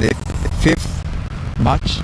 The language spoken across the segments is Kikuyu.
The 5th March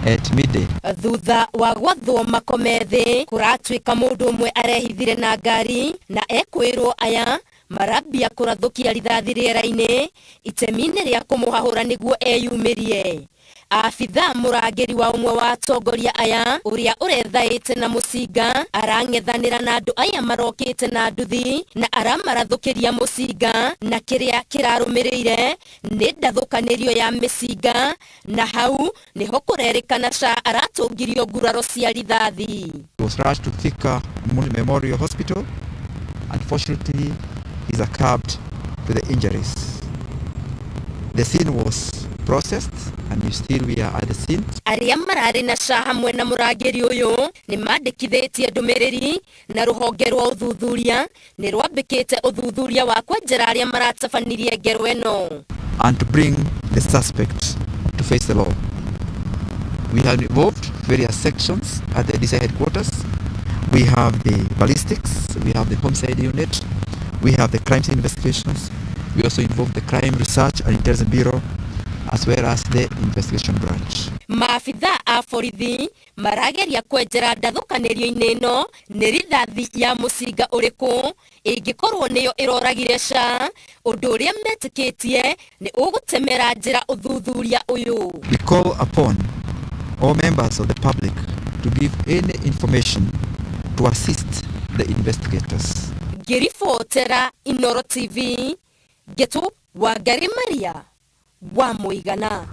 at midday. Thutha wa gwathwo makome thĩ, kũratuĩka mũndũ ũmwe arehithire na ngari na ekwĩrwo aya marambia kũrathũkia rithathi rĩera-inĩ itemi-inĩ rĩa kũmũhahũra nĩguo eyumĩrie. Abitha mũrangĩri wa ũmwe wa atongoria aya ũrĩa ũrethaĩte na mũcinga arang'ethanĩra na andũ aya marokĩte na nduthi na aramarathũkĩria mũcinga, na kĩrĩa kĩrarũmĩrĩire nĩ ndathũkanĩrio ya mĩcinga, na hau nĩho kũrerĩkana Sha aratũngirio nguraro cia rithathi. He was rushed to Thika Memorial Hospital. Unfortunately, he succumbed to the injuries. The scene was processed and you still we are at the scene. Arĩa mararĩ na Sha hamwe na mũrangĩri ũyũ nĩ mandĩkithĩtie ndũmĩrĩri, na rũhonge rwa ũthuthuria nĩ rwambĩkĩte ũthuthuria wa kwenjera arĩa maratabanirie ngero ĩno. And to bring the suspect to face the law. We have involved various sections at the DCI headquarters. We have the ballistics, we have the homicide unit, we have the crime scene investigations. We also involve the Crime Research and Intelligence Bureau, as well as the investigation branch. Maabitha a borithi marageria kwenjera ndathũkanĩrio-inĩ ĩno nĩ rithathi ya mũcinga ũrĩkũ ĩngĩkorwo nĩyo ĩroragire Sha, ũndũ ũrĩa metĩkĩtie nĩ ũgũtemera njĩra ũthuthuria ũyũ. We call upon all members of the public to give any information to assist the investigators. Ngĩribotera Inoro TV, Ngetu Wangari Maria wa Mũigana.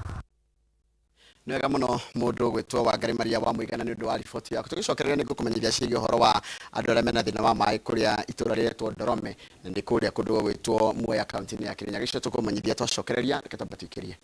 Nĩ wega mũno mũndũ gwĩtwo Wangari Maria wa Mũigana nĩ ũndũ wa riboti yaku. Tũgĩcokereria nĩ ngũkũmenyithia ciĩgiĩ ũhoro wa andũ arĩa mena thĩna wa maĩ kũrĩa itũra rĩretwo Ndorome, na nĩ kũrĩa kũndũ gwĩtwo Mwea, kaunti-inĩ ya Kĩrĩnyaga. Icio tũkũmenyithia twacokereria. Reke twambe tũikĩrie.